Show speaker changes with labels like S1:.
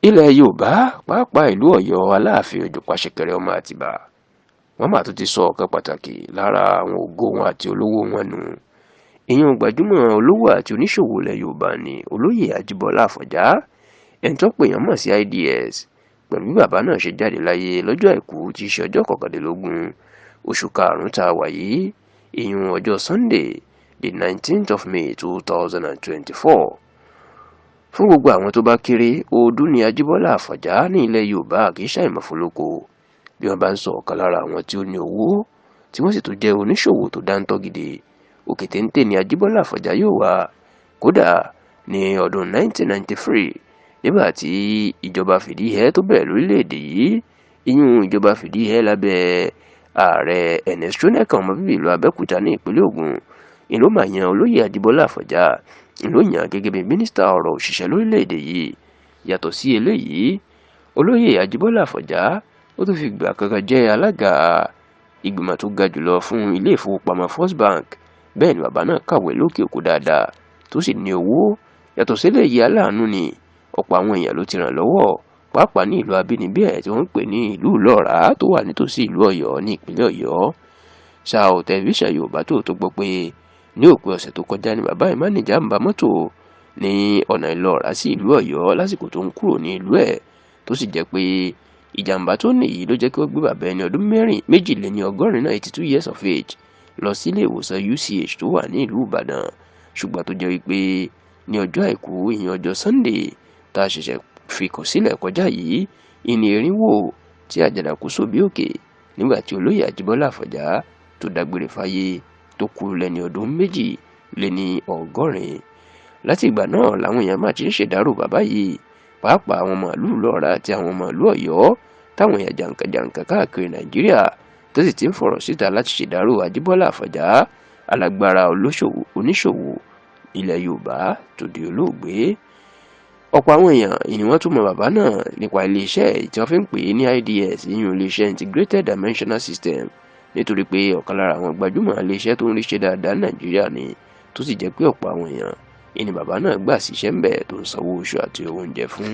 S1: Ilẹ̀ Yorùbá, pàápàá ìlú Ọ̀yọ́, Aláàfin Òjó Pàṣẹkẹrẹ ọmọ Àtìbà, wọ́n mà tún ti sọ ọ̀kan pàtàkì lára àwọn ògo wọn àti olówó wọn nù. Ìyẹn gbajúmọ̀ olówó àti oníṣòwò ilẹ̀ Yorùbá ní Olóyè Ajíbọ́lá Àfọ̀njá, ẹni tó pè yàn mọ̀ sí IDS. Pẹ̀lú bí bàbá náà ṣe jáde láyé lọ́jọ́ Àìkú tí í ṣe ọjọ́ 19 oṣù karùn-ún tá a wà yìí, ìyún ọjọ́ Sunday, the 19th of May 2024. Fún gbogbo àwọn tó bá kéré, ọdún ní Ajíbọ́lá Àfọ̀njá ní ilẹ̀ Yorùbá, kì í ṣàìmọ̀fólókò. Bí wọ́n bá ń sọ ọ̀kan lára àwọn tí ó ní owó tí wọ́n sì tún jẹ́ oníṣòwò tó dáńtọ́ gidi, òkè téńté ní Ajíbọ́lá Àfọ̀njá yóò wà. Kódà ní ọdún 1993, nígbà tí ìjọba fìdíhẹ́ tó bẹ̀rẹ̀ lórílẹ̀‐èdè yìí, ìyún ìjọba fìdíhẹ́ lábẹ́ Ààrẹ Ernest Shonekan, ọmọ bíbí ìlú Abẹ́òkúta ní ìpínlẹ̀ Ògùn, ìlú máa yan Olóyè Ajíbọ́lá Àfọ̀njá, ìlú yàn gẹ́gẹ́ bí mínísítà ọ̀rọ̀ òṣìṣẹ́ lórílẹ̀‐èdè yìí. Yàtọ̀ sí eléyìí, Olóyè Ajíbọ́lá Àfọ̀njá ó tún fi gbà kankan jẹ́ alága ìgbìmọ̀ tó ga jùlọ fún ilé ìfowópamọ́ First Bank. Bẹ́ẹ̀ ni bàbá náà kàwé lókè òkun dáadáa, tó sì ní owó. Yàtọ̀ sílẹ̀ yìí, aláàánú ni. Ọ̀pọ̀ àwọn èèyàn ló ti ràn lọ́wọ́, pàápàá ní ìlú abínibí ẹ̀ tí wọ́n ń pè ní ìlú Ìlọ́ra tó wà nítòsí ìlú Ọ̀yọ́ ní ìpínlẹ̀ Ọ̀yọ́. Ṣá ò, Tẹlifíṣàn Yorùbá tó gbọ́ pé ní òpin ọ̀sẹ̀ tó kọjá ní bàbá yìí má ní ìjàmbá mọ́tò ní ọ̀nà Ìlọ́ra sí ìlú Ọ̀yọ́ lásìkò tó ń kúrò ní ìlú ẹ̀, tó sì jẹ́ pé ìjàmbá tó ní yìí ló jẹ́ kí wọ́n gbé bàbá ẹni ọdún 82 náà, 82 years of age, lọ sílé ìwòsàn UCH tó wà ní ìlú Ìbàdàn. Ṣùgbọ́n tó jẹ́ wípé ní ọjọ́ Àìkú, ìyẹn ọjọ́ Sunday tá a ṣẹ̀ṣẹ̀ fi kọ̀ sílẹ̀ kọjá yìí, ìní erinwó tí àjànàkú sòbí òkè nígbà tí Olóyè Ajíbọ́lá Àfọ̀njá tó dágbére fáyé, tó kú lẹ́ni ọdún 82. Láti ìgbà náà làwọn èèyàn máa ti ń ṣèdárò bàbá yìí, pàápàá àwọn màálùú Ìlọ́ra àti àwọn màálùú Ọ̀yọ́, táwọn èèyàn jàǹkànjàǹkàn káàkiri Nàìjíríà tó sì ti ń fọ̀rọ̀ síta láti ṣèdárò Ajíbọ́lá Àfọ̀njá, alágbára oníṣòwò ilẹ̀ Yorùbá tó di olóògbé. Ọ̀pọ̀ àwọn èèyàn ni wọ́n tún mọ bàbá náà nípa iléeṣẹ́ tí wọ́n fi ń pè é ní IDS, ìyún iléeṣẹ́ Integrated Dimensional System, nítorí pé ọ̀kan lára àwọn gbajúmọ̀ iléeṣẹ́ tó ń rí ṣe dáadáa ní Nàìjíríà ni, tó sì jẹ́ pé ọ̀pọ̀ àwọn èèyàn ìní bàbá náà gbà síṣẹ́ ń bẹ̀ tó ń sanwó oṣù àti owó oúnjẹ fún.